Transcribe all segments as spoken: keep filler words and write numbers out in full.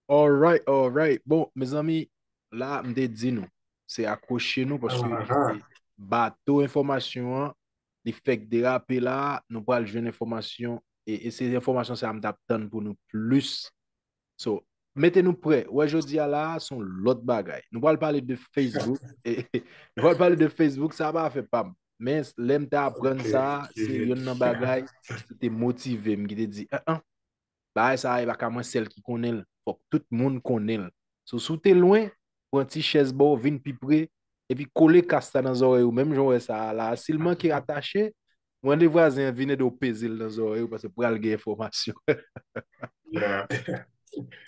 Alright, alright. Bon, mezanmi, la, m te di nou, se akwoche nou paske se bato enfòmasyon an, li fèk derape la, nou pral jwenn enfòmasyon, e, e se enfòmasyon sa a m t ap tann pou nou plis. So, mete nou prè. Wè, jodi a la, se yon lòt bagay. Nou pral pale de Facebook, e, nou pral pale de Facebook, sa pa afè pa m. Men lè m te aprann sa, se youn nan bagay ki te motive m, ki te di, an, an, bagay sa a, e pa ka mwen sèl ki konnen l. Fòk tout moun konnen l. So, si w te lwen, pran ti chèz ba w, vin pi pre, epi kole kas la nan zòrèy ou, menm jan w wè sa a la. Si l manke atache, mande vwazen an vin ede w peze l nan zòrèy ou, paske pral gen enfòmasyon.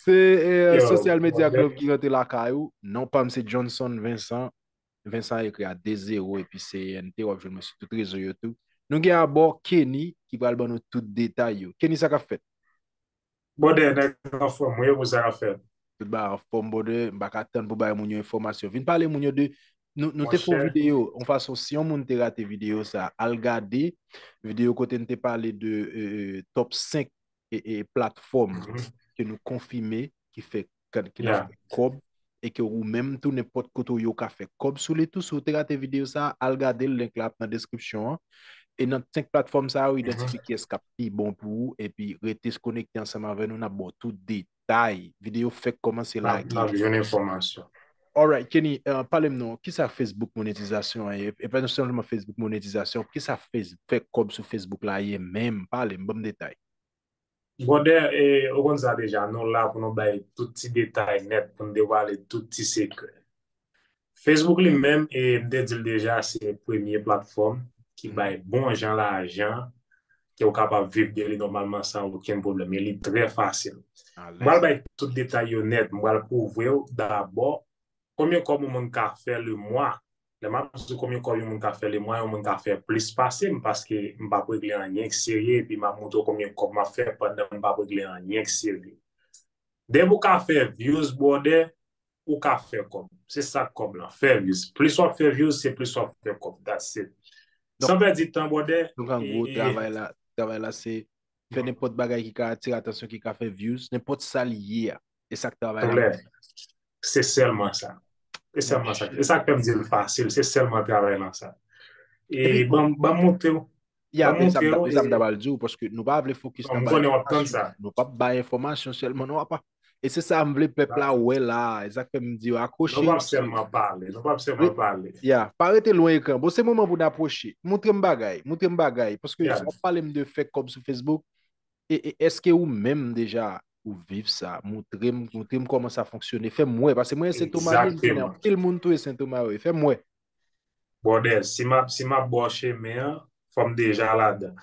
Se eh, Social Media Club ki rantre lakay ou. Non pa m se Johnson Vincent. Vincent ekri a de zewo epi C E N T, w ap jwenn mwen sou tout rezo yo tou. Nou gen abò Kenny ki pral ban nou tout detay yo. Kenny, sa k ap fèt? Brother, nèg anfòm, wi, pou sa k ap fèt. Tout bagay anfòm, brother, m pa ka tann pou bay moun yo enfòmasyon. Vin pale moun yo de, nou, nou te fè yon videyo, yon fason, si yon moun te rate videyo sa, al gade videyo kote n te pale de eh, top senk e, e platfòm ke nou konfime ki fè ki nan fè kòb e ke ou menm tou nenpòt kote ou ye ou ka fè kòb sou li tou. Si ou te rate videyo sa, al gade l, link la ap nan deskripsyon an. E nan senk platfòm sa yo, idantifye kiyès k ap pi bon pou ou epi rete konekte ansanm avè nou, n ap ba w tout detay. Videyo fèk kòmanse la. N ap jwenn enfòmasyon. Alright, Kenny, uh, pale m non, kisa Facebook monetizasyon an ye? E pa sèlman Facebook monetizasyon, kisa fè kòb sou Facebook la ye menm? Pale m, ban m detay. Brother, e, ou konn sa deja, nou la pou nou bay tout ti detay nèt, pou nou devwale tout ti sekrè. Facebook li menm, e, m te di l deja, se premye platfòm ki bay bon jan lajan, ke ou kapab viv de li nòmalman san okenn pwoblèm. E li trè fasil. M pral bay tout detay yo nèt, m pral pwouve w dabò konbyen kòb yon moun ka fè lemwa. Lè m ap di w konbyen kòb yon moun ka fè lemwa, yon moun ka fè plis pase m, paske m p ap regle anyen k serye, epi m ap montre w konbyen kòb m ap fè pandan m p ap regle anyen k serye. Depi w ka fè views, brother, ou ka fè kòb. Se sa k kòb lan, fè views. Plis w ap fè views, se plis w ap fè kòb. That's it. San pèdi tan, brother. Donk an gwo, travay la, travay la se fè nenpòt bagay ki ka atire atansyon, ki ka fè views, nenpòt sa li ye a. E sa k travay la. Se sèlman sa. Se sèlman sa. E sa k fè m di l fasil, se sèlman travay lan sa. E ban m montre w. Ya, men sa m t ap di w, paske nou pa vle fokis nan bay enfòmasyon. Nou p ap bay enfòmasyon sèlman, nou p ap. E se sa m vle pèp la wè la, e sa k fè m di yo akwoche. Nou p ap sèlman pale, nou p ap sèlman pale. Ya, pa rete lwen ekran. Bon, se moman pou n apwoche. Montre m bagay, montre m bagay. Paske w ap pale m de fè kòb sou Facebook. E, e èske ou menm deja ou viv sa? Montre m, montre m kòman sa fonksyone. Fè m wè, paske mwen Sentoma, men m konnen anpil moun tou e Sentoma yo. Fè m wè. Brother, si m ap, si m ap ba w chemen an, fò m deja ladan.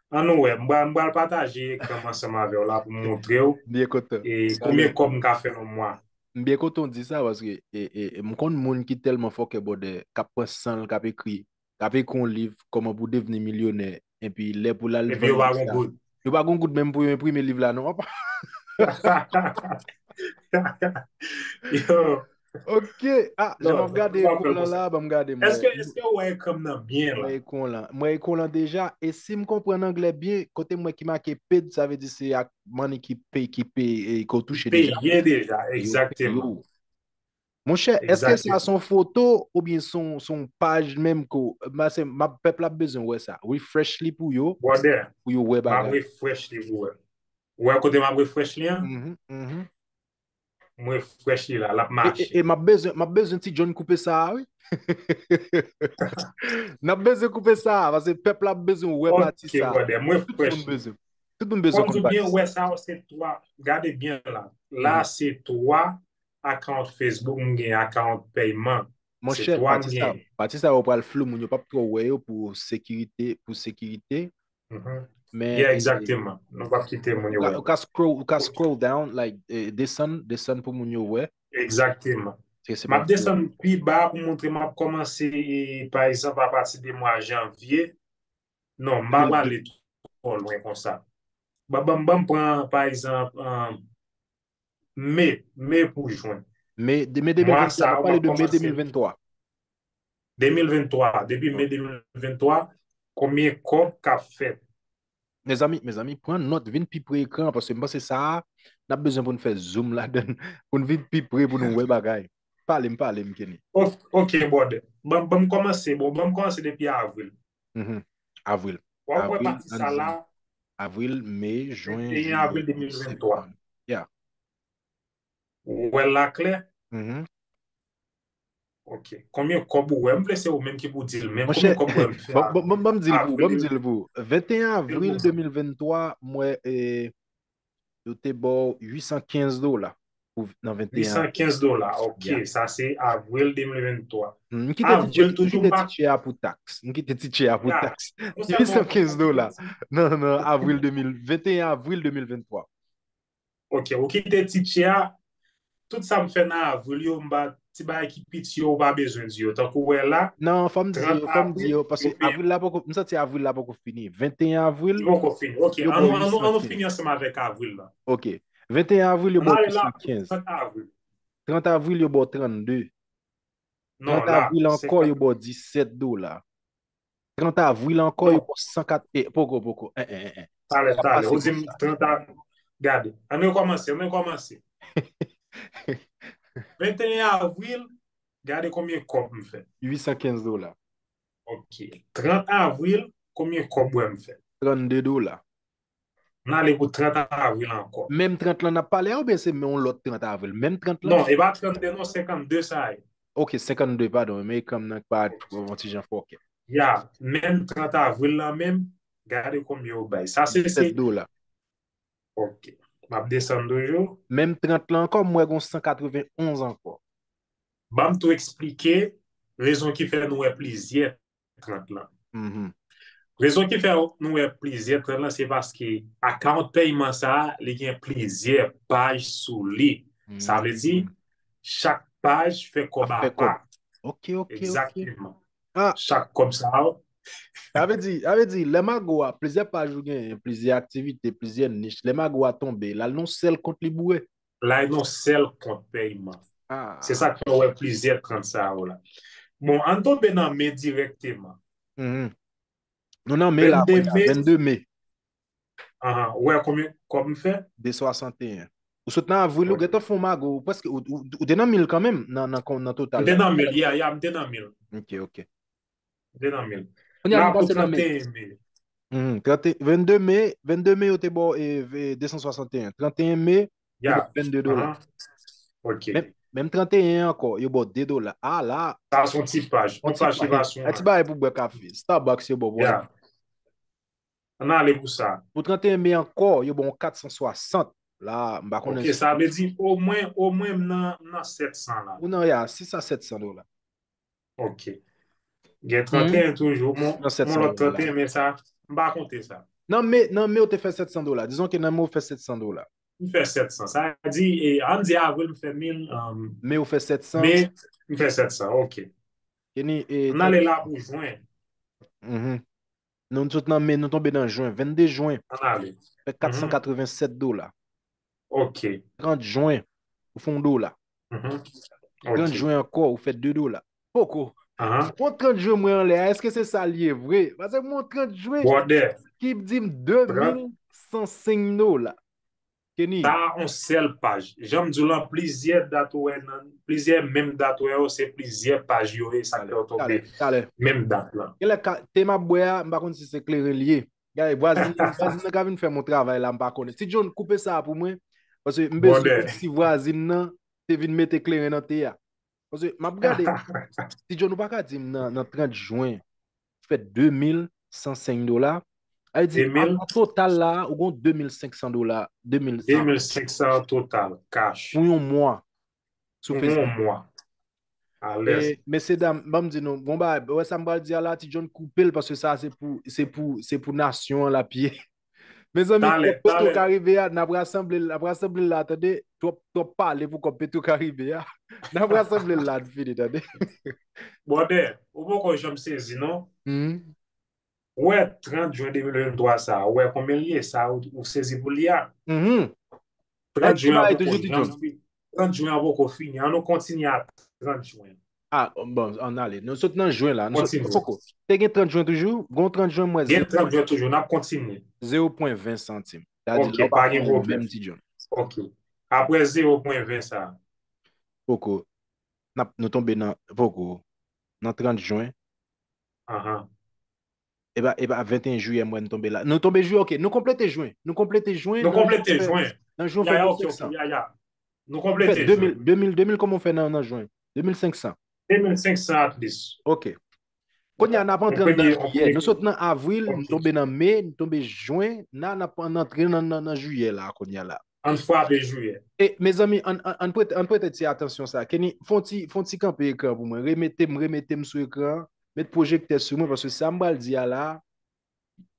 Ann nou wè, m pral, m pral pataje ekran m ansanm avè w la pou m montre w. M byen kontan. E konbyen kòb m ka fè nan mwa. M byen kontan w di sa, paske e, e, e, m konn moun ki tèlman fòkè, brother, k ap pran san l, k ap ekri, k ap ekri yon liv, Kòman pou devni milyonè, epi lè pou l al vann liv sa, yo pa gon goud menm pou yo enprime liv la, non. Yo, Ok. Ah, jan m ap gade ekran lan la, ban m gade mwen. Èske, èske w wè ekran m nan byen la? Mwen ekran lan. Mwen ekran lan deja. E si m konprann anglè byen, kote m wè ki make paid, sa vle di se ak money ki pay, ki pay, e, ke w touche deja. Ki peye deja, egzakteman. Monchè, èske sa se yon foto oubyen se yon, se yon paj menm ke w, m ap, pèp la ap bezwen wè sa. Refresh li pou yo. Pou yo wè bagay. M ap refresh li pou wè. Ou wè kote m ap refresh li an? M refresh li la, l ap mache. E, e, e m ap bezwen, m ap bezwen ti John koupe sa a, wi. N ap bezwen koupe sa a, paske pèp la ap bezwen wè pati sa a. Ok, brother, m refresh li. Tout moun bezwen. Tout moun bezwen konn pati sa a. Fò m di w byen, ou wè sa yo, se twa, gade byen la. La, se twa account Facebook, m gen account pèyman. Monchè, pati sa, pati sa yo pral flou, moun yo p ap twò wè yo pou sekirite, pou sekirite. Men, yeah, exactement. Nou p ap kite moun yo wè. Ou ka scroll, ou ka scroll down, like, eh, desann, desann pou moun yo wè. Exactement. M ap desann pi ba pou montre, m ap kòmanse, eh, pa egzanp, apati de mwa janvye. Non, m pa prale twò lwen konsa. Ban, ban, ban m pran, pa egzanp, um, me, me pou jwen. Me, me de mil venntwa, n ap pale de me de mil venntwa. De mil venntwa, depi me de mil venntwa, konbyen kòb k ap fèt? Mezanmi, mezanmi, pran nòt, vin pi pre ekran an, paske m panse sa a, n ap bezwen pou n fè zoom ladan l, pou n vin pi pre, pou nou wè bagay. Pale m, pale m, Kenny. Ok, ok, brother. Ban, ban m kòmanse, bon, ban m kòmanse depi avril. Mhm. Avril. W ap wè Avril, pati sa ann la, di avril, me, jen, venteyen jiyè, avril de mil venntwa. septanm. Yeah. Ou wè l la klè? Mhm. Ok. Konbyen kòb ou wè? M vle se ou menm ki pou di l, men Monchè, konbyen kòb ou wè m fè ban ban- ban- ban m di l pou ou, ban m avril? Di l pou ou. venteyen avril Bon. de mil venntwa, m wè, eh, yo te ba w uit san kenz dola pou, nan venteyen avril. Uit san kenz dola, ok. Yeah. Sa se avril de mil venntwa. Hmm, m kite ti Avril tchè, m toujou kite pa. Ti tchè a pou taks. M kite ti tchè a pou Ya. taks. Non sèlman ou uit san kenz dola. kite ti- Nan, nan, avril de mil, venteyen avril de mil venntwa. Ok, ou kite ti tchè a. Tout sa m fè nan avril yo, m ba ti bagay ki piti yo, ou pa bezwen di yo. Tankou wè la, Non, fò m di yo, trant fò m di avril, yo, paske yo peye. Avril la poko, m santi avril la poko fini. venteyen avril, Yo poko fini. Ok, yo an ba nou, w an nou, an nou uit san kenz. Fini ansanm avèk avril la. Ok. venteyen avril, yo An ba w ale la, uit san kenz. Trant avril. trant avril, yo ba w trannde. Non, trant la, avril ankò, senkant. Yo ba w disèt dola. trant avril ankò, yo Non, ba w san kat, eh, poko, poko. Eh, eh, eh, eh. Talè, Sa talè. pase Ou di m konsa. Trant avril. Gade, an nou kòmanse, an nou kòmanse. venteyen avril, gade konbyen kòb m fè. uit san kenz dola. Ok. trant avril, konbyen kòb wè m fè? trannde dola. N ale pou trant avril ankò. Menm trant lan n ap pale a oubyen se yon lòt trant avril? Menm trant lan? Non, e pa trannde non, senkannde sa ye. Ok, senkannde, padon. Men ekran m nan pa yon ti jan fòkè. Ya, menm trant avril lan menm, gade konbyen yo bay. Sa se, se, disèt dola. Ok. M ap desann toujou. Menm trant lan ankò, m wè gon san katreven onz ankò. Ban m tou eksplike rezon ki fè nou wè plizyè trant lan. Mhm. Rezon ki fè nou wè plizyè trant lan, se paske akawont pèyman sa a, li gen plizyè paj sou li. Sa vle di, Mhm. chak paj fè kòb Ap fè kòb. apa. Ok, ok, ok. Egzakteman. Ah, Chak kòb sa yo, sa vle di, sa vle di, lè mago a, plizyè paj ou genyen, plizyè aktivite, plizyè nich, lè mago a tonbe, l al nan sèl kont li boure. L al nan sèl kont pèyman. Ah. Se sa k fè w wè plizyè trant sa yo la. Bon, ann tonbe nan me dirèkteman. Mhm. Nou nan me la, vennde kounye a, me, vennde me. Ahan, ou wè konbyen kòb m fè? de swasanteyen. Ou sot nan avril, ou Ok. Gentan fè yon mago, ou prèske, ou, ou, ou te nan mil kanmenm, nan, nan, kon- nan total M te la. Nan mil, ya, ya, m te nan mil. Ok, ok. M te nan mil. Kounye a, N nou a pou pase nan me. trannteyen me. Mhm, trannteyen, vennde me, vennde me, yo te ba w, eh, eh, de san swasanteyen. trannteyen me, yo ba Ya. w vennde dola. Ahan. Ok. Menm, menm trannteyen ankò, yo ba w de dola. Ah, la, Sa se yon ti paj. yon Yon ti paj ki paj, pa sou yon ti bagay pou bwè kafe. Starbucks, yo ba w pou Ya. Ann ale pou sa. Pou trannteyen me ankò, yo ba w kat san swasant. La, m pa konnen Ok, sa vle di omwen, omwen m nan, m nan sèt san la. Ou nan, ya, sis a sèt san dola. Ok. Gen Mhm. trannteyen toujou, mon, Nan sèt san mon lòt dola. trannteyen, men sa, m pa konte sa. Nan me, nan me, ou te fè sèt san dola. Dizon ke nan me, ou fè sèt san dola. M fè sèt san. Sa di, e, ann di avril, m fè mil, um, Me, ou fè sèt san. Me, m fè sèt san, ok. Kenny, e, Ann ale la pou jwen. Mhm. Nou, nou sot nan me, nou tonbe nan jwen. vennde jwen, Ann ale. fè kat san katreven sèt dola. Ok. trant jwen, ou fè yon dola. Mhm. trant Ok. jwen ankò, ou fè de dola. Poko. Ahan. Bon, trant jwen mwen anlè a, èske se sa l ye vre? Paske mwen trant jwen Brother, ki di m de mil san senk dola. Kenny. Sa a yon sèl paj. Jan m di w lan, plizyè dat ou wè nan, plizyè menm dat ou wè yo, se plizyè paj yo ye, sa k fè yo tonbe Talè, talè. Menm dat lan. Genlè ka, te m ap bwè a, m pa konn si se kleren l ye. Gade, vwazin nan, vwazin nan ka vin fè m yon travay la, m pa konnen. Ti John, koupe sa a pou mwen. Paske m bezwen konn si vwazin nan te vin mete kleren nan te a. Paske m ap gade. Ti John, ou pa ka di m nan, nan trant jwen, ou fè de mil san senk dola. Sa vle di, an, an total la, ou gon de mil senk san dola, de mil san. de mil senk san total, cash. Pou yon mwa. Sou Facebook. Pou yon mwa. Alèz. E, mesye dam, ban m di nou, bon bagay, wè sa m pral di a la, Ti John koupe l, paske sa se pou, se pou, se pou nasyon an l ap ye. Mezanmi, kòb Petro Karibe a, n ap rasanble l, n ap rasanble l la, tande, twòp, twòp pale pou kòb Petro Karibe a. N ap rasanble l la, n fini, tande. Brother, ou poko janm sezi, non? Ou wè trant jen de mil venntwa sa, ou wè konbyen l ye, sa ou, ou sezi pou li a? Trant jen an poko janm fi-, trant jen an poko fini. An nou kontinye a trant jen. Ah, bon, ann ale. Nou sot nan jen la. Nou sot, kontinye. Poko. Te gen trant jen toujou? Gon trant jen, mwen, gen trant jen toujou. N ap kontinye. Zewo pwen ven santim. Sa di, ok, la, w pa pa gen pwoblèm. Menm ti jen. Ok. Apre zewo pwen ven sa. Poko. N ap, nou tonbe nan, poko. Nan trant jen. Ahan. E pa, e pa venteyen jiyè, mwen, nou tonbe la. Nou tonbe jiyè, ok. Nou konplete jen. Nou konplete jen. Nou konplete jen. Nan jen, w fè de mil senk san. Ya, ya, ok, ok, ya, ya. Nou konplete jen. Fè de mil, de mil, de mil, kòman w fè nan, nan jen? De mil senk san. De mil senk san at least. Ok. Kounye a, n ap antre nan jiyè. Nou sot nan avril, nou tonbe nan me, nou tonbe jen, la, n ap antre nan, nan, nan jiyè la, kounye a la. Ann frape jiyè. E, mezanmi, ann, ann, ann prete, ann prete ti atansyon sa. Kenny, fè yon ti, fè yon ti kanpe ekran pou mwen. Remete m, remete m sou ekran an. Met pwojektè sou mwen, paske sa m pral di a la,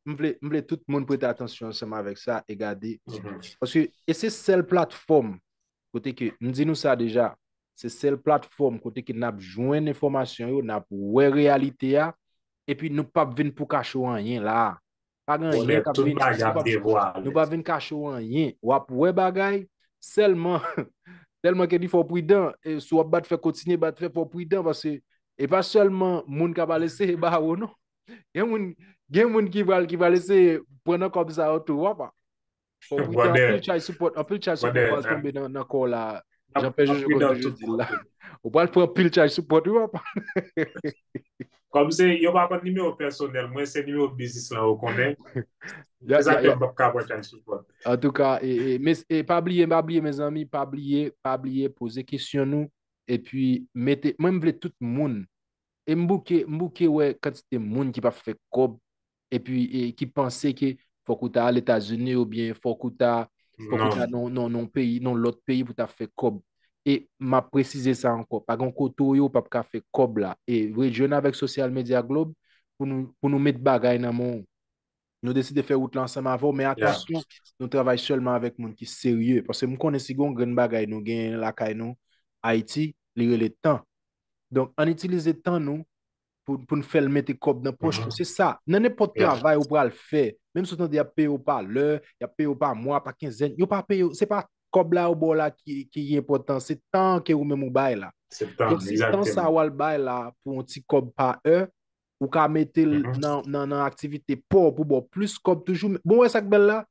m vle, m vle tout moun prete atansyon ansanm avèk sa e gade. Mhm. Paske, e se sèl platfòm, kote ke, m di nou sa deja, se sèl platfòm kote ke n ap jwenn enfòmasyon yo, n ap wè reyalite a, epi nou p ap vin pou kache w anyen la. Pa gen anyen k ap vin, nou p ap, nou pa vin kache w anyen. W ap wè bagay, sèlman, sèlman ke li fò pridan. E si w ap bat fè, kontinye bat fè, fò pridan, paske e pa sèlman moun k ap al eseye ba ou, non. Gen moun, gen moun ki pral, ki pral eseye pran nan kòb sa yo tou, w ap. Fò w pridan, anpil chay sou pòt, anpil chay sou pòt pral tonbe nan, nan kò w la. Jan Pè Jojo konn toujou di l la. Ou pral pran anpil chay sou pòt, wi, papa. Kòm se, yo pa konn nimewo pèsonèl mwen, se nimewo biznis lan yo konnen. Se sa k fè m p ap ka pran chay sou pòt. Antouka, e, e, men, e, pa bliye, pa bliye, mezanmi, pa bliye, pa bliye, poze kesyon nou. Epi, mete, mwen, m vle tout moun E m bouke, m bouke wè kantite moun ki p ap fè kòb, epi, e, ki panse ke fòk ou ta al Etazini oubyen fòk ou ta, fòk ou ta nan, nan, nan peyi, nan lòt peyi pou ta fè kòb. E m ap presize sa ankò, pa gen kote w ye, w p ap ka fè kòb la. E rejwenn avèk Social Media Globe pou nou, pou nou met bagay nan men w. Nou deside fè wout la ansanm avè w, men atansyon, nou travay sèlman avèk moun ki serye. Paske m konnen si gon grenn bagay nou genyen lakay nou, Ayiti, li rele tan. Donk, ann itilize tan nou pou, pou n fè l mete kòb nan pòch nou. Se sa. Nan nenpòt travay ou pral fè, menm si w tande y ap peye w pa lè, y ap peye w pa mwa, pa kenzèn, yo pa peye w, se pa kòb la yo ba w la ki, ki enpòtan, se tan ke ou menm ou bay la. Donk, se tan sa w al bay la pou yon ti kòb pa è, ou ka mete l nan, nan, nan aktivite pa w pou ba w plis kòb toujou. Bon, wè sa k bèl la?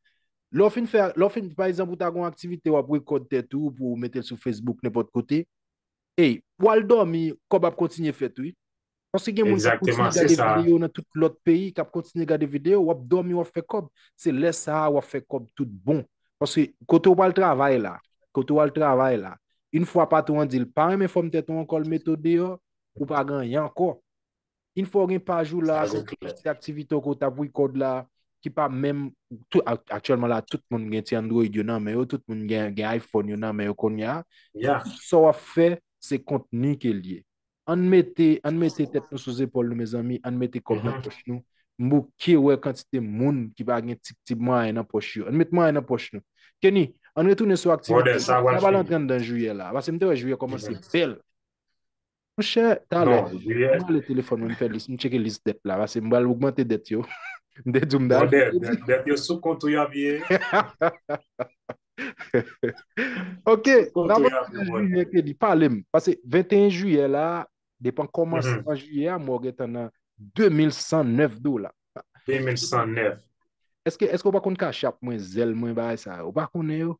Lè w fin fè, lè w fin, pa egzanp, ou ta gen yon aktivite w ap rekòd tèt ou pou w mete l sou Facebook, nenpòt kote. Ey, w al dòmi, kòb ap kontinye fèt, wi. Paske gen moun k ap kontinye gade videyo nan tout lòt peyi, k ap kontinye gade videyo, w ap dòmi, w ap fè kòb. Se lè sa a w ap fè kòb tout bon. Paske kote w pral travay la, kote w al travay la, yon fwa patwon an di l pa renmen fòm tèt ou ankò, l mete w deyò, ou pa gen anyen ankò. Yon fwa w gen paj ou la, se ti aktivite w ke w t ap rekòd la, ki pa menm, tou, ak-, aktyèlman la, tout moun gen ti Android yo nan men yo, tout moun gen, gen iPhone yo nan men yo kounye a. Sa w ap fè, se kontni ke l ye. Ann mete, ann mete tèt nou sou zepòl nou, mezanmi, ann mete kòb nan pòch nou. M bouke wè kantite moun ki pa gen ti, ti mwayen nan pòch yo. Ann met mwayen nan pòch nou. Kenny, ann retounen sou aktivite. Sa pral antre anndan jiyè la. Paske m te wè jiyè kòmanse bèl. Monchè, talè, m ale telefòn mwen, m fè lis, m tcheke lis dèt la, paske m pral ogmante dèt yo. M te di w m ta... Bon, dèt, dèt, dèt yo sou kont ou y ap ye. Ok, n ap antre nan jiyè, Kenny, pale m. Paske venteyen jiyè la, depi kòmansman jiyè a, mwen gentan nan de mil san nèf dola. De mil san nèf. Èske, èske w pa konn Cash App mwen, Zelle mwen, bagay sa yo? Ou pa konnen yo?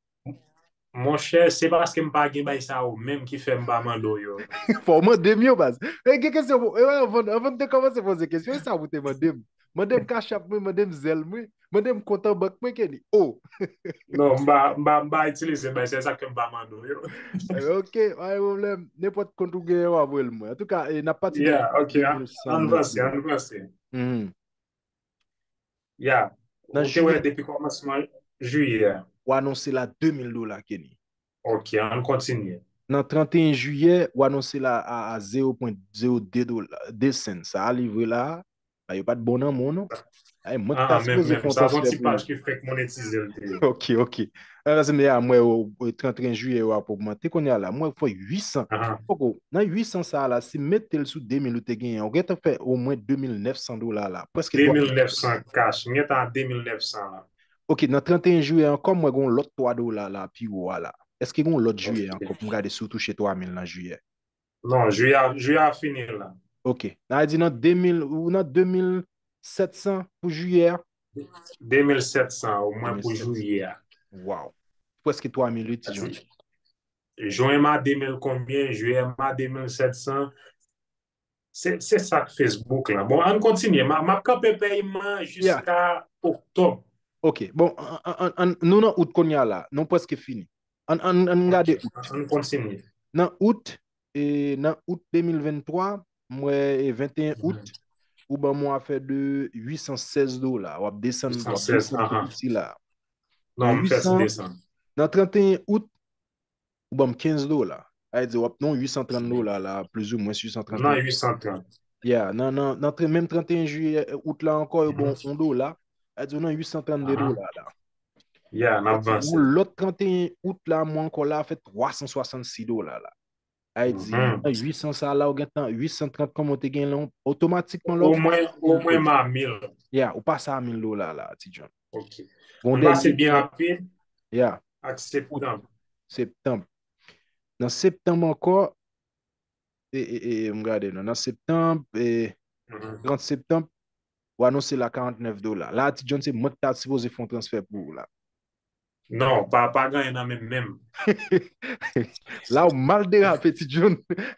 Monchè, se paske m pa gen bay sa yo menm ki fè m pa mande w yo. Fò w mande m yo, baz. E gen kesyon pou, e, anvan, anvan n te kòmanse poze kesyon, e sa pou te mande m. Mande m Cash App mwen, mande m Zelle mwen, mande m kont an bank mwen, Kenny. Oh! Non, m pa, m pa, m pa itilize bay sa, se sa k fè m pa mande w yo. Eh, ok, pa gen pwoblèm. Nenpòt kont ou genyen, w a voye l mwen. Antouka, e, n ap pati de... Yeah, ok, ann vanse, ann vanse. Mhm. Ya, ou te wè depi kòmansman jiyè a. W anonse l a de mil dola, Kenny. Ok, ann kontinye. Nan tranteyen jiyè, w anonse l a, a, a zewo pwen zewo de dola, de sen. Sa a livre la, a, yo pa t bon nan men w, non. Ay, mwen ki ta sipoze fè yon transfè pou ou. Sa se yon ti paj ki fenk monetize l te ye. Ok, ok. Ann pase, men a, m wè, o, o, tranteyen jiyè yo ap ogmante. Kounye a la, m wè fò uit san. Poko, nan uit san sa a la, si mete l sou de mil ou te genyen, ou gentan fè omwen de mil nèf san dola la. Prèske twa mil. De mil nèf san cash. M gentan a de mil nèf san la. Ok, nan tranteyen jiyè ankò, m wè gen yon lòt twa dola la, pi wo a la. Èske gen yon lòt jiyè ankò pou m gade si w touche twa mil nan jiyè? Non, jiyè a, jiyè a fini la. Ok. N a di nan de mil, ou nan de mil sèt san pou jiyè a? De mil sèt san, omwen pou jiyè a. Wow. Prèske twa mil wi, ti John. Jen m a de mil konbyen, jiyè m a de mil sèt san. Se, se sa k Facebook la. Bon, ann kontinye. M a, m ap kanpe pèyman jiska oktòb. Ok. Bon, an, an, an, an, nou nan out kounye a la. Nou prèske fini. Ann, ann, ann gade out. Ann kontinye. Nan out, e, nan out de mil venntwa, m wè, e, venteyen out, ou ban m yon afè de uit san sèz dola. W ap desann, w ap desann isi la. Non, m fè desann. Nan tranteyen out, ou ban m kenz dola. Sa vle di w ap nan uit san trant dola la, plizoumwen uit san trant. Nan uit san trant. Yeah, nan, nan, nan tre-, menm tranteyen jiyè, out la ankò, yo ban w yon dola. Sa vle di w nan uit san trannde dola la. Yeah, n ap vanse. Yon lòt tranteyen out la, mwen ankò la, fè twa san swasannsis dola la. Sa vle di, nan uit san sa la, ou gentan, uit san trant kòman w te gen lan, otomatikman la, omwen, omwen m a mil. Yeah, ou pase a mil dola la, ti John. Ok. Bon, m pase byen rapid. Yeah. Ak septanm. Septanm. Nan septanm ankò, e, e, e, m gade non. Nan septanm, e, trant septanm, ou anonse l a karantnèf dola. La, ti John, se mwen ki ta sipoze fè yon transfè pou ou la. Non, pa, pa gen anyen nan men m menm. La, ou mal derape, ti John.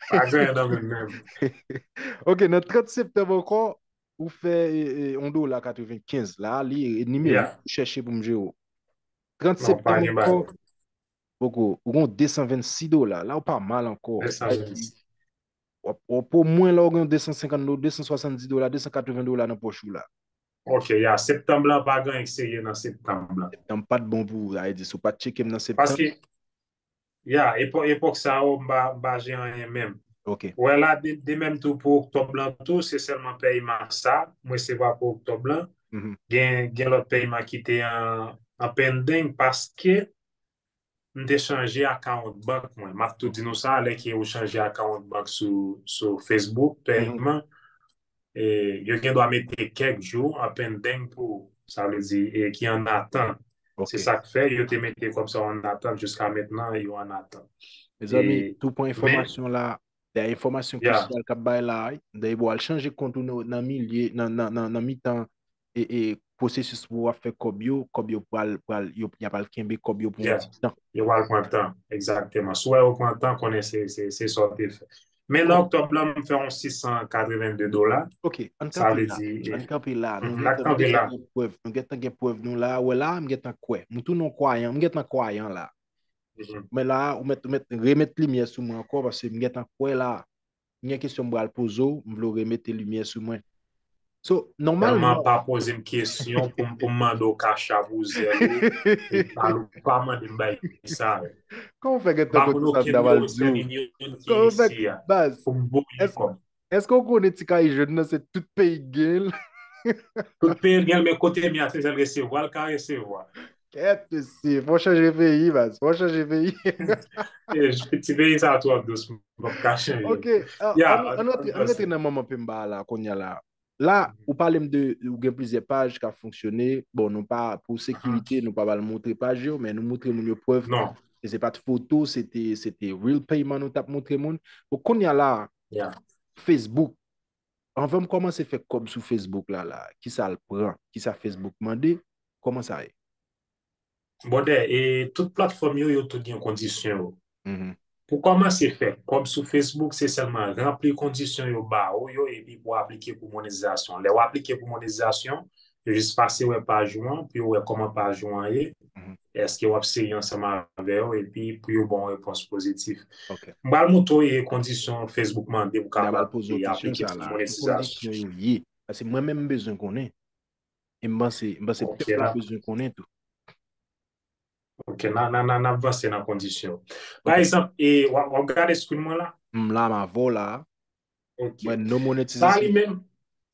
Pa gen anyen nan men m menm. Ok, nan trant septanm ankò, ou fè, e, e, yon dola katrevenkenz. La, li, e, nimewo ou chèche pou m jere w. Trant septanm ankò, poko, ou gen de san vennsis dola. La, ou pa mal ankò. De san vennsis. W ap, w ap omwen la, ou gen de san senkant dola, de san swasanndis dola, de san katreven dola nan pòch ou la. Ok, ya, septanm lan pa gen anyen k serye nan septanm lan. Septanm pa t bon pou ou, sa vle di, si w pa t tcheke m nan septanm. Paske, ya, epò-, epòk sa yo, m pa, m pa jere anyen menm. Ok. Wè la, de, de menm tou pou oktòb lan tou, se sèlman pèyman sa, m resevwa pou oktòb lan. Gen, gen lòt pèyman ki te an, an pending paske m te chanje akawont bank mwen. M ap tou di nou sa, lè ke ou chanje akawont bank sou, sou Facebook, pèyman, e, yo gen dwa mete kèk jou an pending pou ou. Sa vle di, e, ki an atant. Se sa k fè yo te mete kòb sa yo an atant, jiska mentnan, yo an atant. Mezanmi, tou pran enfòmasyon la, dèyè enfòmasyon Christian k ap bay la, dèyè w al chanje kont ou nan, nan milye, nan, nan, nan, nan mitan e, e, pwosesis pou w ap fè kòb yo, kòb yo pral, pral, yo, y a pral kenbe kòb yo pou yon ti tan. Yo pral pran tan, egzakteman. Si w wè yo pran tan, konnen se, se, se sa w te fè. Men nan oktòb lan, m fè yon sis san katrevennde dola. Ok, ann kanpe la. Ann kanpe la. Nou gentan gen prèv. Nou gentan gen prèv nou la. Wè la, m gentan kwè. M tounen yon kwayan. M gentan kwayan la. Men la, ou mèt, ou mèt remèt limyè sou mwen ankò, paske m gentan kwè la. M gen kesyon m pral poze w, m vle w remete limyè sou mwen. So, nòmalman. Tèlman pa poze m kesyon pou m, pou m mande w kachap ou zèl ou, ou pa, ou pa mande m bay sa. Kòman w fè gentan konnen sa m ta pral di w? Kòman w fè, baz? Pou m voye kòb. Èske w konnen ti kay jòn nan se tout peyi k gen l? Tout peyi k gen l, men kote m ye a, se sèl resevwa l ka resevwa. Kèt mesye, fò w chanje peyi, baz. Fò w chanje peyi. Ti peyi sa twò dous, m p ap ka chanje. Ok, ann, ann rantre nan manman penba la, kounye a la. La, ou pale m de, ou gen plizyè paj k ap fonksyone. Bon, nou pa, pou sekirite, nou pa pral montre paj yo, men nou montre moun yo prèv ke se pa t foto, se te, se te real payman nou t ap montre moun. Bon, kounye a la, Facebook, anvan m kòmanse fè kòb sou Facebook la, la, kisa l pran, kisa Facebook mande, kòman sa ye? Brother, e tout platfòm yo, yo tout gen kondisyon yo. Pou kòmanse fè kòb sou Facebook, se sèlman ranpli kondisyon yo ba ou yo, epi pou aplike pou monetizasyon. Lè w aplike pou monetizasyon, yo jis pase wè paj ou an, pou yo wè kòman paj ou an ye, èske w ap serye ansanm avè yo, epi pou yo ba w yon repons pozitif. M pral montre w e kondisyon Facebook mande pou kapab aplike pou monetizasyon. Ki kondisyon yo ye? Paske mwen menm m bezwen konnen. E m panse, m panse pèp la bezwen konnen tou. Ok, n a, n a, n a, n ap vanse nan kondisyon. Pa egzanp, e, w ap, w ap gade screen mwen la? M la, m avè w la. Ok. Mwen, no monetization. Sa li menm,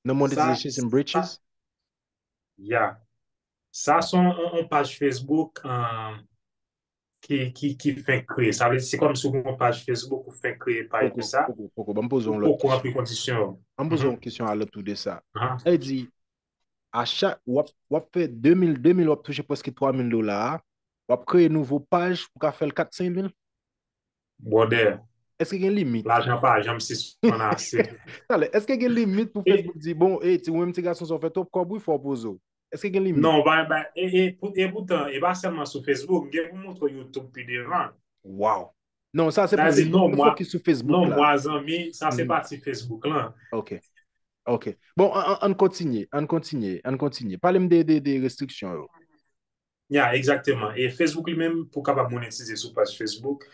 no monetization breaches. Ya. Sa se yon, yon, yon paj Facebook, um, ki, ki, ki fenk kreye. Sa vle di, se kòmsi w gen yon paj Facebook ou fenk kreye paj sa. Poko, poko, poko. Ban m poze yon lòt kesyon. Ou poko ranpli kondisyon yo. Ban m poze yon kesyon alantou de sa. Sa vle di, a chak, w ap, w ap fè de mil, de mil, w ap touche prèske twa mil dola a, w ap kreye nouvo paj pou ka fè l kat, senk mil? Brother, Èske gen limit? Lajan pa janm sispann ase. Talè, èske gen limit pou Facebook di, bon, e, ti, ou menm ti gason sa w fè twòp kòb, wi, fò w poze w? Èske gen limit? Non, ba, ba, e, e, pou- e poutan, e pa sèlman sou Facebook, m gen pou montre w YouTube pi devan. Wow. Non, sa se pou Sa di, non, mwa, fokis sou Facebook non, la. Mwa zanmi, sa se Mhm. pati Facebook lan. Ok. Ok. Bon, an, an, ann kontinye, ann kontinye, ann kontinye. Pale m de, de, de restriksyon yo. Ya, egzakteman. E Facebook li menm, pou kapab monetize sou paj Facebook,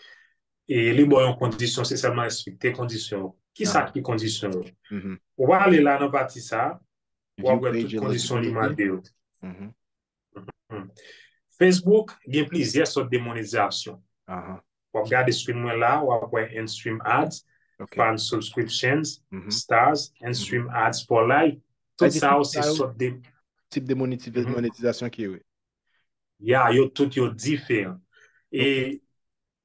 e li ba w yon kondisyon, se sèlman respekte kondisyon yo. Kisa Aha. Ki kondisyon yo? Mhm. Ou va ale la nan pati sa, w ap View wè page tout kondisyon li eligibility. Mande yo. Mhm. Hmm. Facebook gen plizyè sòt de monetizasyon. Aha. W ap gade screen mwen la, w ap wè in-stream ads, Ok. fan subscriptions, Mhm. stars, in-stream ads for life. Tout Sa sa yo tout se sa yo, sòt de tip de monetiz- Mhm. monetizasyon ki ye. Ya, yo tout yo diferan. E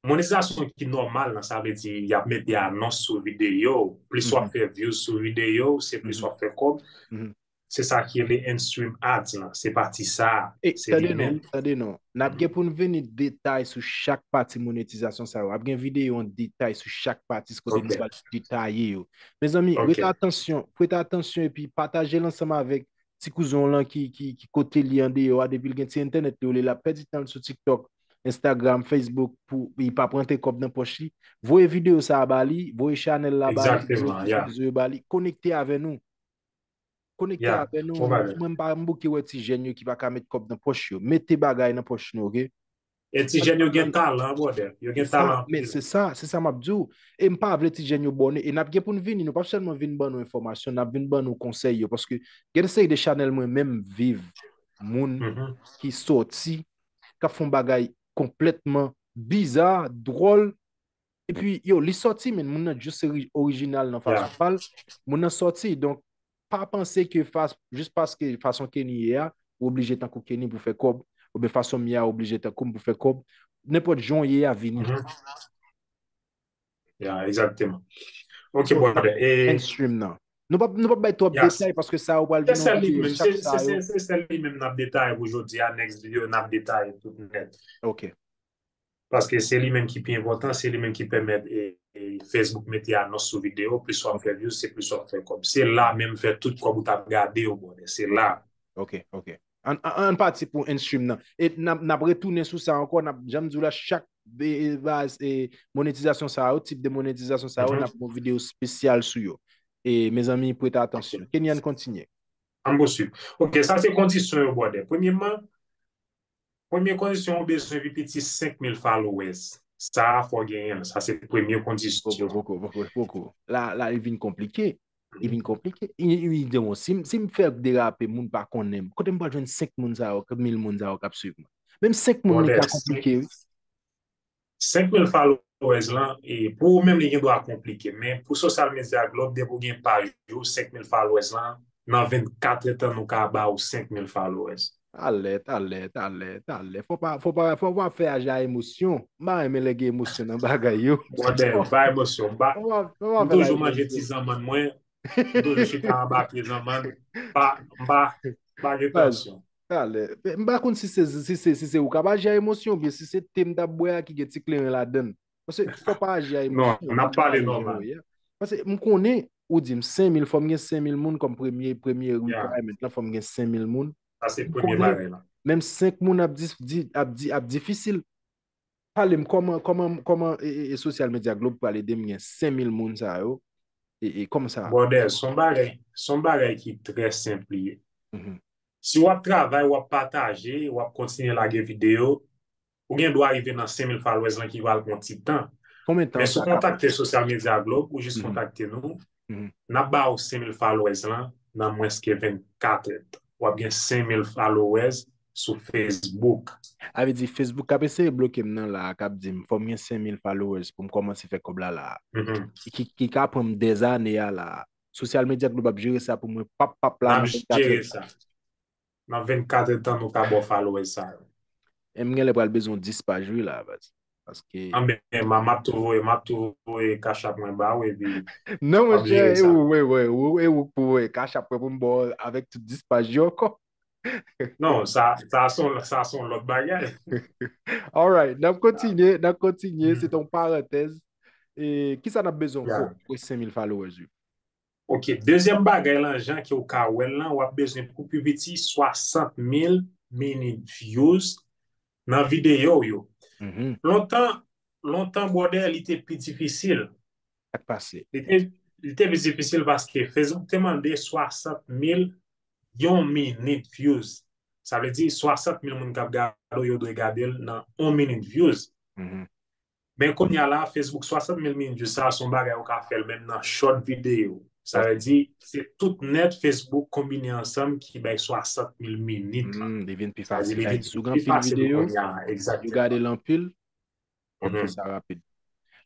monetizasyon ki nòmal lan, sa vle di y ap mete anons sou videyo, plis w ap Mhm. Fè views sou videyo, se plis Mhm. W ap fè kòb. Mhm. Se sa ki rele in-stream ads lan, se pati sa a. E Se tande li non, menm. Tande non. N ap gen pou n vini detay sou chak pati monetizasyon sa yo. Ap gen videyo an detay sou chak pati kote nou Ok. Pral detaye yo. Mezanmi, Ok. Rete atansyon, prete atansyon epi pataje l ansanm avèk ti kouzen w lan ki, ki, ki kote li andeyò a, depi l gen ti entènèt li, olye l ap pèdi tan l sou TikTok, Instagram, Facebook, pou li pa p rantre kòb nan pòch li. Voye videyo sa a ba li, voye chanèl la ba li, voye Egzakteman, ti ya. Rezo yo ba li, konekte avè nou. Konekte Ya, avè nou. bon bagay. Mwen m pa m bouke wè ti jèn yo ki pa ka met kòb nan pòch yo. Mete bagay nan pòch nou, ok? E ti jèn yo gen talan, brother. Yo gen Se sa, talan men anpil. Se sa, se sa m ap di w. E m pa vle ti jèn yo bòne. E n ap gen pou n vini. Nou p ap sèlman vin ban nou enfòmasyon, n ap vin ban nou konsèy yo. Paske gen de seri de chanèl mwen menm viv. Moun Mhm. Ki sòti, k ap fè yon bagay konplètman biza, dwòl. Epi, yo, li sòti, men moun nan just ori- orijinal nan fason Ya. pa l. Moun nan sòti. Donk, pa panse ke fas, jis paske fason Kenny ye a, ou oblije tankou Kenny pou fè kòb, oubyen fason m ye a, ou oblije tankou m pou fè kòb. Nenpòt jan w ye a, vini. Mhm. Ya, egzakteman. Ok, brother. E Mainstream nan. Nou p ap, nou p ap bay twòp Yes. Detay paske sa ou pral Se vin sèl li anpil menm, chak se, sa se, yo. Se sèl li menm n ap detaye pou jodi a, next video n ap detaye tout nèt. Ok. Paske se li menm ki pi enpòtan, se li menm ki pèmèt e, e Facebook mete anons sou videyo, plis w ap fè views, se plis w ap fè kòb. Se la menm fè tout kòb ou t ap gade yo, brother. Se la. Ok, ok. An, an, an pati pou mainstream nan. E n ap, n ap retounen sou sa ankò, n ap, jan m di w la, chak e, e, baz, e, monetizasyon sa yo, tip de monetizasyon sa yo, Mhm. N ap gen yon videyo espesyal sou yo. E, mezanmi, prete atansyon. Kenny, ann kontinye. An bon swiv. Ok, sa se kondisyon yo, brother. Premyèman, premye kondisyon, ou bezwen pi piti senk mil followers. Sa a, fò genyen l. Sa se premye kondisyon. Poko, poko, poko, poko. La, la, li vin konplike. Li vin konplike. I, i, i, bon, si, m- si m fè derape, moun pa konnen m. Kote m pral jwenn senk moun sa yo, mil moun sa yo k ap swiv mwen? Menm senk moun li Brother, ka konplike, wi. Senk mil followers lan, e pou ou menm, li gen dwa konplike. Men pou Social Media Globe, depi ou gen paj ou, senk mil followers lan, nan vennkat èdtan, nou ka ba ou senk mil followers. Talè, talè, talè, talè. Fò pa, fò pa, fò pa fè aji a emosyon. M pa renmen lè gen emosyon nan bagay yo. Brother, pa emosyon. M pa, Fò pa, fò pa m fè la toujou manje emosyon. Ti zanmann mwen. M toujou chita anba pye zanmann. Pa, m pa, m pa gen Baz, tansyon. Talè. M pa konn si se, si se, si se ou k ap aji a emosyon, oubyen si se te m t ap bwè a ki gen ti kleren ladan l. Paske fò pa aji a Non, emosyon. n ap pale nòmal. Paske m konnen, ou di m senk mil, fò m gen senk mil moun kòm premye, premye Yeah. requirement lan, fò m gen senk mil moun. Sa se M premye konnen, bagay la. Menm senk moun ap di, di, ap di, ap difisil. Pale m kòman, kòman, kòman e, e, e Social Media Globe pral ede m gen senk mil moun sa yo. E, e kòman sa? Brother, se yon bagay, se yon bagay ki trè senp li ye. Mhm. Si w ap travay, w ap pataje, w ap kontinye lage videyo, ou gen dwa rive nan senk mil followers lan ki pral pran ti tan. Konbyen tan Men si sa w ka pran? Kontakte Social Media Globe, ou jis Mhm. Kontakte nou, Mhm. n ap ba ou senk mil followers lan nan mwens ke vennkat èdtan. W ap gen senk mil followers sou Facebook. A vle di Facebook k ap eseye bloke m nan la, k ap di m fò m gen senk mil followers pou m kòmanse fè kòb la la. Mhm. Ki, ki ka pran m dèzane a la. Social Media Globe ap jere sa pou mwen, pap, pap la N nan ap vennkat jere èdtan. Sa. Nan vennkat èdtan, nou ka ba w followers sa yo. E m genlè pral bezwen dis paj wi la, baz. Paske Anben, m a- m ap tou voye, m ap tou voye Cash App mwen ba ou, epi Non, w ap monchè, jere e sa. ou, e ou, e ou, e ou k pou voye Cash App mwen pou m ba w avèk tout dis paj yo ankò. Non, sa, sa se yon, sa se yon lòt bagay. Alright, n ap kontinye, n ap kontinye, Mhm. se te yon parantèz. e, kisa n ap bezwen ankò pou senk mil followers wi? Ok, dezyèm bagay lan, jan ke w ka wè l lan, w ap bezwen pou pi piti swasant mil minit views nan videyo w yo. Lontan, lontan, brother, li te pi difisil. Sa k pase? Li te, li te pi difisil paske Facebook te mande swasant mil yon minit views. Sa vle di swasant mil moun k ap gade w, yo dwe gade l nan yon minit views. Men kounye a la, Facebook, swasant mil minit views sa, se yon bagay ou ka fè l menm nan short videyo. Sa vle di, se tout nèt Facebook konbine ansanm ki bay swasant mil minit lan. Li vin pi fasil. Si w gen anpil videyo, si w gade l anpil, w ap fè sa rapid.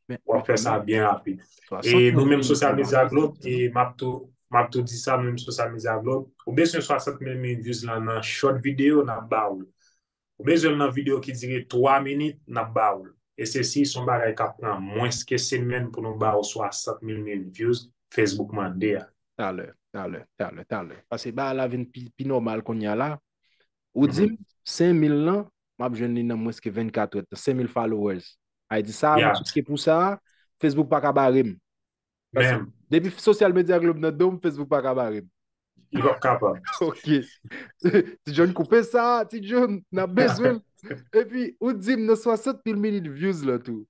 W ap fè sa byen rapid. E nou menm Social Media Globe, e m ap tou, m ap tou di sa, nou menm Social Media Globe, ou bezwen swasant mil minit views lan nan short videyo, n ap ba ou l. Ou bezwen l nan videyo ki dire twa minit, n ap ba ou l. E sesi se yon bagay k ap pran mwens ke semèn pou nou ba ou swasant mil minit views Facebook mande a. Talè, talè, talè, talè. Paske bagay la vin pi, pi nòmal kounye a la. Ou di m, senk mil lan, m ap jwenn li nan mwens ke vennkat è. Senk mil followers. Ay di sa, m tcheke pou sa, Facebook pa ka bare m. Paske depi Social Media Globe nan do m, Facebook pa ka bare m. Li p ap kapab. Ok. Ti John koupe sa, Ti John, n ap bezwen l. Epi, ou di m nan swasant mil minit views lan tou.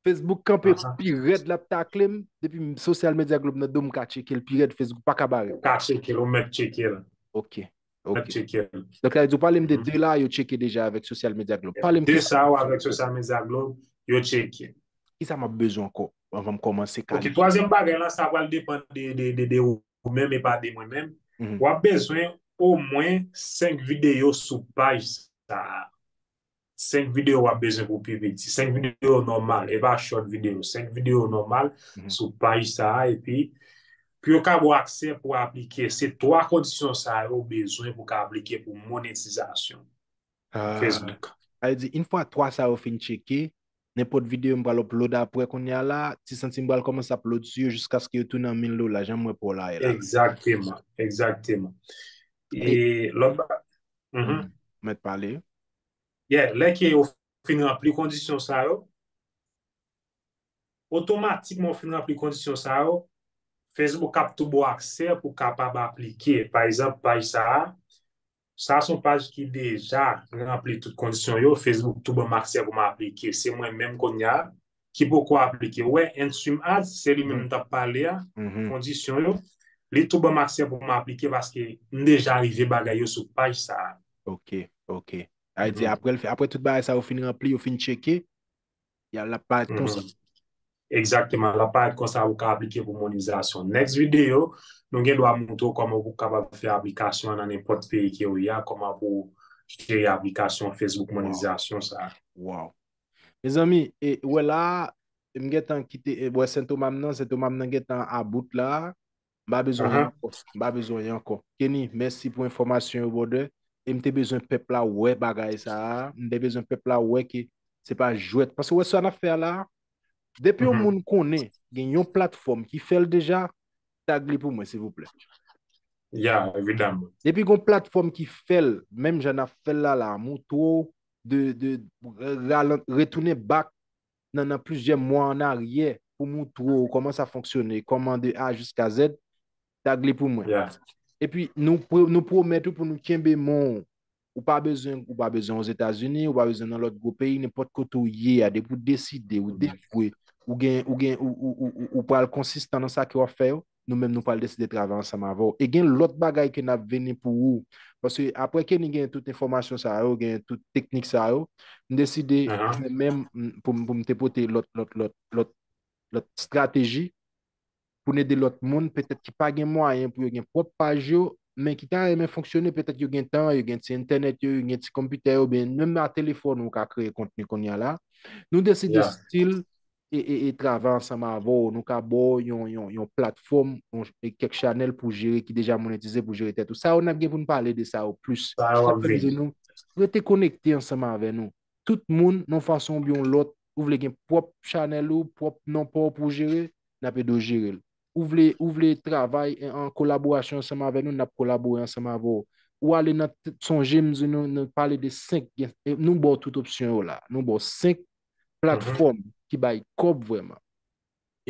Facebook kanpe pi rèd, l ap takle m. Depi Social Media Globe nan do m, m ka tcheke l pi rèd, Facebook pa ka bare m. Ou ka tcheke l, ou mèt tcheke l. Ok. Ok. Mèt tcheke l. Donk, sa vle di, ou pale m de de la, yo tcheke deja avèk Social Media Globe. Pale m de sa yo avèk Social Media Globe, yo tcheke. Kisa m ap bezwen ankò anvan m kòmanse kalifye? Ok, twazyèm bagay lan, sa pral depann de, de, de, de ou menm e pa de mwen menm. W ap bezwen omwen senk videyo sou paj sa a. Senk videyo w ap bezwen pou pi piti. Senk videyo nòmal, e pa short videyo. Senk videyo nòmal sou paj sa a, epi pou yo ka ba w aksè pou aplike. Se twa kondisyon sa yo ou bezwen pou ka aplike pou monetizasyon Facebook. Sa vle di, yon fwa twa sa yo fin tcheke, nenpòt videyo m pral upload apre kounye a la, Ti Santi m pral kòmanse upload sou yo jiskaske yo tounen an mil dola, jan m wè pa w la ye la. Egzakteman, egzakteman. E lòt ba... Mèt pale. Yeah, lè ke yo fin ranpli kondisyon sa yo, otomatikman ou fin ranpli kondisyon sa yo, Facebook ap tou ba w aksè pou w kapab aplike. Pa egzanp, paj sa a, sa se yon paj ki deja ranpli tout kondisyon yo, Facebook tou ban m aksè pou m aplike. Se mwen menm kounye a ki poko aplike. Ou wè, End Stream Ads, se li menm m t ap pale a, kondisyon yo, li tou ban m aksè pou m aplike paske m deja rive bagay yo sou paj sa a. Ok, ok. Sa vle di, apre l fin, apre tout bagay sa yo fin ranpli, yo fin tcheke, l ap parèt konsa. Egzakteman, l ap parèt konsa ou ka aplike pou monetizasyon. Next videyo, nou gen dwa montre w kòman pou w kapab fè aplikasyon an nan nenpòt peyi ke w ye a, kòman pou w jere aplikasyon Facebook monetizasyon sa a. Wow. Mezanmi, e, ou wè la, m gentan kite, e, wè Sentoma m nan, Sentoma m nan gentan about la. M pa bezwen anyen ankò. M pa bezwen anyen ankò. Kenny, mèsi pou enfòmasyon yo, brother. E m te bezwen pèp la wè bagay sa a. M te bezwen pèp la wè ke se pa jwèt. Paske wè sa n ap fè a la. Depi yon moun konnen gen yon platfòm ki fè l deja, tag li pou mwen, silvouplè. Ya, evidaman. Depi gon platfòm ki fè l, menm jan n ap fè l la la, montre w de, de, ralan-, retounen back nan, nan plizyè mwa an aryè pou montre w kòman sa fonksyone, kòman de A jiska Z, tag li pou mwen. Epi nou pwo-, nou pwomèt ou pou nou kenbe men w. Ou pa bezwen, ou pa bezwen Ozetazini, ou pa bezwen nan lòt gwo peyi, nenpòt kote w ye a, depi w deside, ou devwe, ou gen, ou gen, ou, ou, ou, ou, ou pral konsistan nan sa ke w ap fè yo, nou menm nou pral deside travay ansanm avè w. E gen lòt bagay ke n ap vini pou ou. Paske apre Kenny gen tout enfòmasyon sa yo, gen tout teknik sa yo, m deside mwen menm, m, pou, m- pou m te pote lòt, lòt, lòt, lòt, lòt estrateji pou n ede lòt moun, petèt ki pa gen mwayen pou yo gen pwòp paj yo, men ki ta renmen fonksyone, petèt yo gen tan, yo gen ti entènèt yo, yo gen ti konpitè yo, oubyen menm a telefòn ou ka kreye kontni kounye a la. Nou deside still e, e, e travay ansanm avè w. Nou ka ba w yon, yon, yon platfòm, yon, e kèk chanèl pou jere, ki deja monetize pou jere tèt ou. Sa yo n ap gen pou n pale de sa yo plis. Sa k fè m di nou, rete konekte ansanm avè nou. Tout moun, nan yon fason oubyen yon lòt, ou vle gen pwòp chanèl ou, pwòp non pa w pou w jere, n ap ede w jere l. Ou vle, ou vle travay an, an kolaborasyon ansanm avè nou, n ap kolabore ansanm avè w. Ou ale nan t-, sonje m di nou, nou pale de senk, gen, e nou ba w tout opsyon yo la. Nou ba w senk platfòm ki bay kòb vrèman.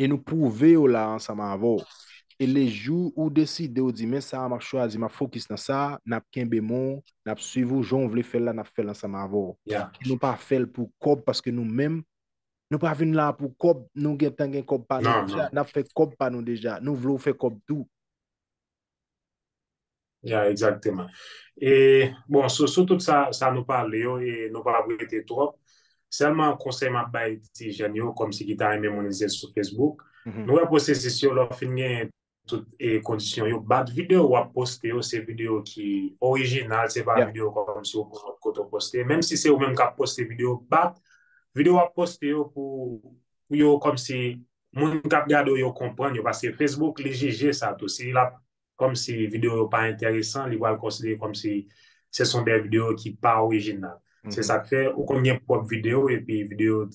e nou pwouve yo la ansanm avè w. E lejou ou deside, ou di, men sa a, m ap chwazi, m ap fokis nan sa a, n ap kenbe men w, n ap swiv ou, jan w vle fè l la, n ap fè l ansanm avè w. Yeah. Nou pa fè l pou kòb, paske nou menm, nou pa vin la pou kòb, nou gentan gen kòb pa nou Non, deja, non. n ap fè kòb pa nou deja, nou vle w fè kòb tou. Ya, egzakteman. E, bon, sou, sou tout sa, sa nou pale yo, e nou pa ap rete twòp. Sèlman konsèy m ap bay ti jèn yo, kòmsi ki ta renmen monetize sou Facebook. Mhm. Nou wè pwosesis yo, lè w fin gen tout e kondisyon yo, bat videyo w ap poste yo, se videyo ki orijinal, se pa Yeah. videyo kòmsi w pran lòt kote w poste. Menm si se ou menm k ap poste videyo, bat videyo w ap poste yo pou, pou yo kòmsi moun k ap gade w yo konprann yo, paske Facebook li jije sa tou. Si l ap kòmsi videyo yo pa enteresan, li pral konsidere kòmsi se son de videyo ki pa orijinal. Se Mhm. sa k fè ou konn gen pwòp videyo epi videyo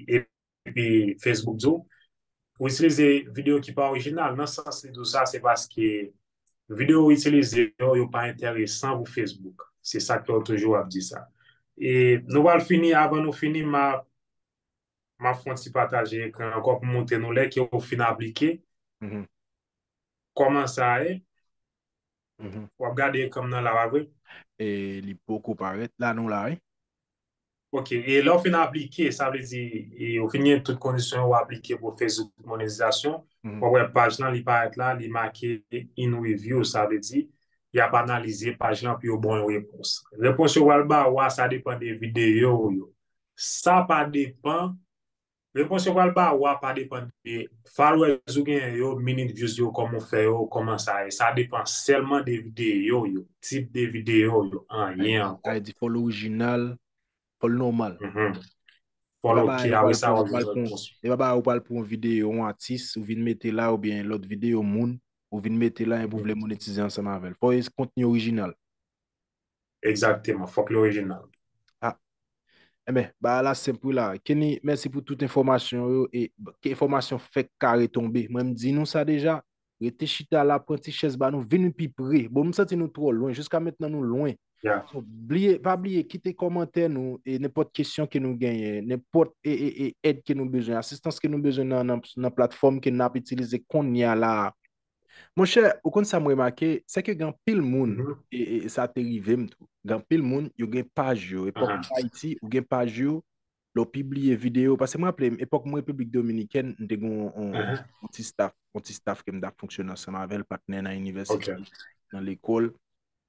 epi Facebook di w, ou itilize videyo ki pa orijinal. Nan sans li di w sa, se paske videyo ou itilize yo, yo pa enteresan pou Facebook. Se sa k fè w toujou ap di sa. E nou pral fini, avan nou fini, m a, m ap fè yon ti pataje ekran ankò pou montre nou lè ke ou fin aplike. Mhm. Kòman sa ye? Mhm. W ap gade ekran m nan la, pa vre? E li poko parèt. La nou la, wi. Ok, e lè w fin aplike, sa vle di, e ou fin gen tout kondisyon yo, w aplike pou Facebook monetizasyon. Mhm. W ap wè paj lan, li parèt la, li make in review, sa vle di, y ap analize paj lan pou yo ba w yon repons. Repons yo pral ba w a, sa depann de videyo w yo. Sa pa depann, repons yo pral ba w a pa depann de followers ou genyen yo, minute views yo, kòman w fè yo, kòman sa ye. Sa depann sèlman de videyo w yo, tip de videyo w yo, anyen ankò. Sa vle di fò l orijinal, fò l nòmal. Mhm. E pa Fò l bagay oke, ou apre pral sa w pran, ap ou pral jwenn pran, repons. e pa bagay ou pral pran yon videyo yon atis, ou vin mete la, oubyen lòt videyo moun, ou vin mete la, epi ou vle monetize ansanm avè l. Fò e kontni orijinal. Egzakteman, fòk li orijinal. Ah. Enben, bagay la senp wi la. Kenny, mèsi pou tout enfòmasyon yo. E ke enfòmasyon fèk kare tonbe. Mwen m di nou sa deja. Rete chita la, pran ti chèz ba nou, vin pi pre. Bon, m santi nou twò lwen. Jiska mentnan nou lwen. Yeah. So, bliye, pa bliye, kite kòmantè nou, e nenpòt kesyon ke nou genyen, nenpòt e, e, e èd ke nou bezwen, asistans ke nou bezwen nan, nan, nan platfòm ke n ap itilize kounye a la a. Monchè, ou konn sa m remake, se ke gen anpil moun, Mhm. e, e sa te rive m tou, gen anpil moun, yo gen paj yo, epòk Aha. ou Ayiti, ou gen paj yo, lè w pibliye videyo, paske mwen raple m, epòk mwen Repiblik Dominikèn, m te gen yon, yon, Aha. yon ti staff, yon ti staff ke m t ap fonksyone ansanm avè l, patnè nan inivèsite, Ok. nan lekòl.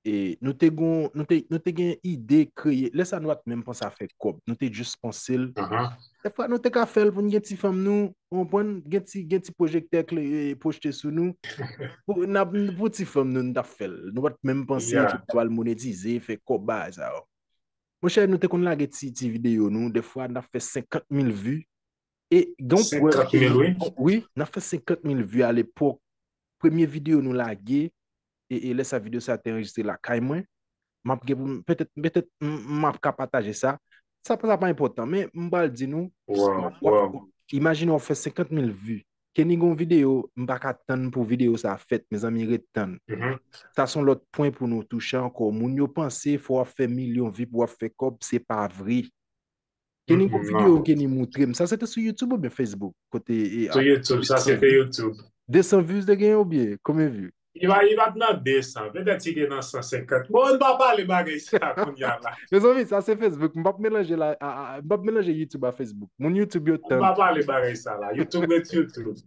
E nou te gon, nou te, nou te gen ide kreye, lè sa nou pa t menm panse a fè kòb, nou te jis panse l. Aha. Dèfwa nou te ka fè l pou n gen ti fanm nou, ou konprann, gen ti, gen ti pwojektè kle, e, pwojte sou nou. Pou, n ap, pou ti fanm nou, nou t ap fè l. Nou pa t menm panse Yeah. ke nou pral monetize, fè kòb bagay sa yo. Monchè, nou te konn lage ti, ti videyo nou, dèfwa n ap fè senkant mil vi. E gen yon prèv ke Senkant mil, wi. Wi, n ap fè senkant mil vi alepòk. Premye videyo nou lage, e, e lè sa videyo sa te anrejistre lakay mwen, m ap gen pou m, petèt, petèt m, m ap ka pataje sa. Sa pa, sa pa enpòtan, men m pral di nou, Wow, w ap, w ap, wow. Imajine w ap fè senkant mil vi. Kenny gen yon videyo, m pa ka tann pou videyo sa fèt, mezanmi, ret tann. Mhm. Sa se yon lòt pwen pou nou touche ankò. Moun yo panse fò w ap fè milyon vi pou w ap fè kòb, se pa vre. Kenny gen yon Mhm, videyo non. Kenny moutre m. Sa se te sou YouTube oubyen Facebook? Kote, e, Sou YouTube, sa se te YouTube. Desan views te gen oubyen? Konbyen view? Li pa, li pa t nan desan, petèt li te nan san senkant. Bon, n pa pale bagay sa kounye a la. Mezanmi, sa se Facebook. M p ap melanje la, a, a, m p ap melanje YouTube a Facebook. Moun YouTube yo N tann. pa pale bagay sa la. YouTube ret YouTube.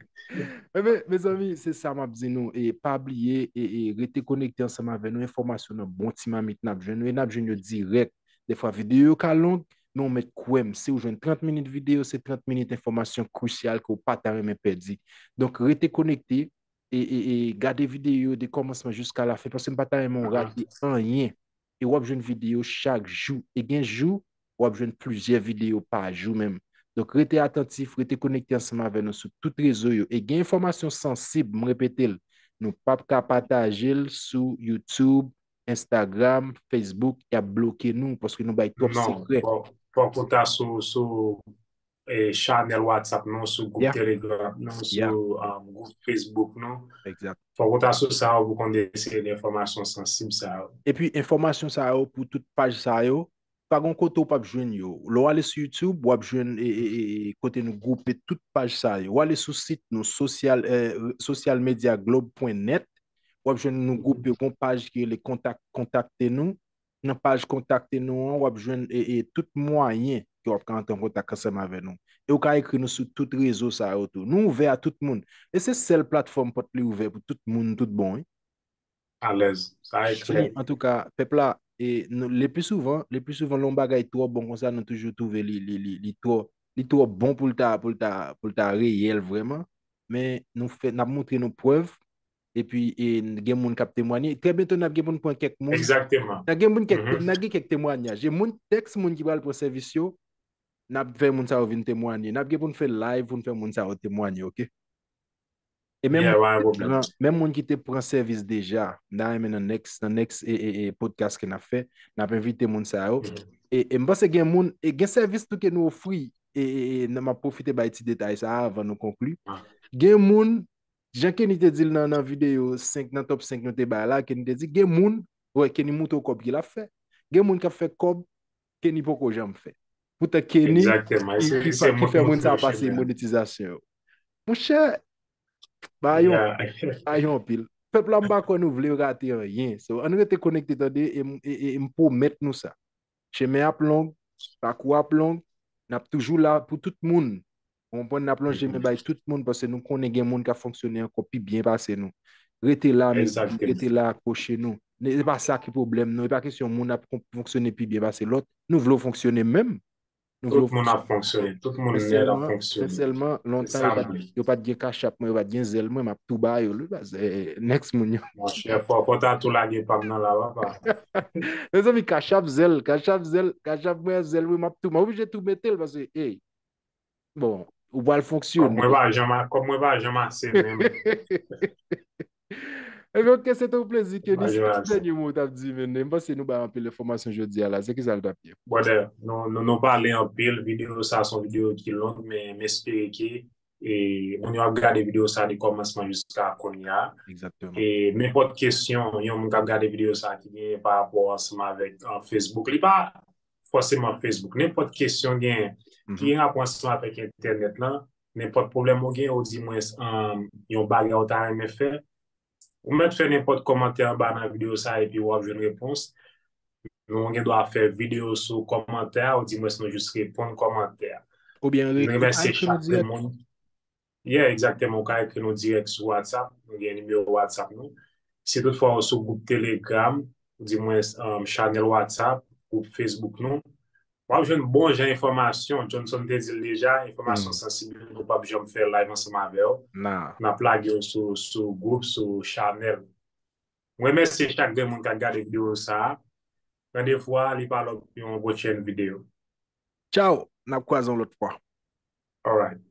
Enben, mezanmi, se sa m ap di nou. E pa bliye, e, e rete konekte ansanm avè nou. Enfòmasyon nan bon ti mamit n ap jwenn nou. E n ap jwenn yo dirèk. Dèfwa, videyo yo ka long, men w mèt kwè m. Si w jwenn trant minit videyo, se trant minit enfòmasyon krisyal ke w pa ta renmen pèdi. Donk, rete konekte e, e, e gade videyo yo de kòmansman jiska lafen, paske m pa ta renmen w rate anyen. E w ap jwenn videyo chak jou. E gen jou, w ap jwenn plizyè videyo pa jou menm. Donk, rete atantif, rete konekte ansanm avè nou sou tout rezo yo. E gen enfòmasyon sansib, m repete l, nou p ap ka pataje l sou YouTube, Instagram, Facebook, y ap bloke nou paske nou bay twòp Non, sekrè. Fòk, fòk ou ta sou, sou e, chanèl WhatsApp nou, sou gwoup Yeah. Telegram nou, Yeah. sou um, gwoup Facebook nou. Egzakt. Fòk ou ta sou sa yo pou konn de seri de enfòmasyon sansib sa yo. Epi enfòmasyon sa yo pou tout paj sa yo, pa gen kote w p ap jwenn yo. Lè w ale sou YouTube, w ap jwenn e, e, e, e, kote nou gwoupe tout paj sa yo. W ale sou sit nou, sosyal, eh, sosyal medya globe pwen nèt, w ap jwenn nou gwoupe, gon paj ki rele kontak, kontakte nou. Nan paj kontakte nou an, w ap jwenn e, e, tout mwayen ke w ap ka antre an kontak ansanm avè nou. E w ka ekri nou sou tout rezo sa yo tou. Nou ouvè a tout moun. E se sèl platfòm pòt li ouvè pou tout moun, tout bon, wi. Alèz. Sa e klè. Antouka, pèp la, e, nou, le pli souvan, le pli souvan, lè yon bagay twò bon konsa, nou toujou twouve li, li, li, li twò, li twò bon pou l ta, pou l ta, pou l ta reyèl vrèman. Men nou fè, n ap montre nou prèv. Epi, e, gen moun k ap temwanye. Trè byento, n ap gen pou n pran kèk moun. Egzakteman. N ap gen moun kèk, n ap gen kèk temwanyaj. Gen moun, tèks moun ki pral pran sèvis yo, n ap fè moun sa yo vin temwanye. N ap gen pou n fè live pou n fè moun sa yo temwanye, oke? E menm Yeah, moun pa ki gen te pwoblèm. pran, menm moun ki te pran sèvis deja, n a renmen nan next, nan next e, e, e, podcast ke n ap fè, n ap envite moun sa yo. E, e m panse gen moun, e gen sèvis tou ke nou ofri. E, e, e nan m ap pwofite bay ti detay sa a avan nou konkli. Ah. Gen moun, jan Kenny te di l nan, nan videyo senk, nan top senk nou te bay la, Kenny te di, gen moun, wè, Kenny moutre w kòb ki l ap fè. Gen moun k ap fè kòb, Kenny poko janm fè. Poutan Kenny Egzakteman. ki, Se, ki, se ki moun fè ki moun sa montre w pase chemen. Monetizasyon yo. Monchè, ba yo, Yeah. ba yo anpil. Pèp la, m pa kwè nou vle rate anyen. So, ann rete konekte, tande, e, m- e, e, e m pwomèt nou sa. Chemen ap long, pakou ap long, n ap toujou la pou tout moun. Ou konprann, n ap lonje men bay tout moun, paske nou konnen gen moun k ap fonksyone ankò pi byen pase nou. Rete la, mezanmi, Egzakteman. rete la, akwoche nou. Ne- Se pa sa ki pwoblèm nou, e pa kesyon moun ap kon- fonksyone pi byen pase lòt. Nou vle w fonksyone menm. Nou vle w Tout moun ap fonksyone. fonksyone. Tout moun Men nèt ap sèlman, men fonksyone. Sèlman, Se lontan sa yo pa, m vle. yo pa t gen Cash App mwen, yo pa t gen Zelle mwen, m ap tou ba yo, li, baz, eh, next moun yo. Monchè, fò, fò ta tou lage pa m nan la, papa. Mezanmi, Cash App, Zelle, Cash App, Zelle, Cash App mwen, Zelle mwen, m ap tou, m oblije tou mete l, paske, hey, bon, ou pral Kòb fonksyone. mwen pa janm, kòb mwen pa janm ase menm. Ebyen, oke, se te yon plezi, Kenny. Pa Se janm ki ase. Dènye mo w t ap di, men m panse nou bay anpil enfòmasyon jodi a la. Se ki sa l t ap ye? Brother, nou, nou, nou pale anpil, videyo sa se yon videyo ki long, men m espere ke e, moun yo ap gade videyo sa de kòmansman jiska kounye a. Egzakteman. E nenpòt kesyon yon moun k ap gade videyo sa ki genyen pa rapò ansanm avèk, uh, Facebook, li pa fòseman Facebook. Nenpòt kesyon genyen ki Mhm. gen rapò ansanm avèk entènèt lan, nenpòt pwoblèm ou genyen, ou di mwen, um, yon bagay ou ta renmen fè, ou mèt fè nenpòt kòmantè anba nan videyo sa epi w ap jwenn repons. Nou gen dwa fè videyo sou kòmantè a, ou di mwen si nou jis reponn kòmantè a. Oubyen M re- remèsye ekri nou chak dirèk. Moun. Yeah, egzakteman. Ou ka ekri nou dirèk sou WhatsApp. Nou gen nimewo WhatsApp nou. Si toutfwa ou sou gwoup Telegram, ou di mwen, um, chanèl WhatsApp, gwoup Facebook nou, w ap jwenn bon jan enfòmasyon. Johnson te di l deja, enfòmasyon Mm. sansib yo, nou p ap janm fè live ansanm avè w. Nah. N ap lage w sou, sou gwoup, sou chanèl. Mwen remèsye chak grenn moun k ap gade videyo sa a. Randevou a, li pa lòt pou yon pwochèn videyo. Tchao, n ap kwaze yon lòt fwa. Alright.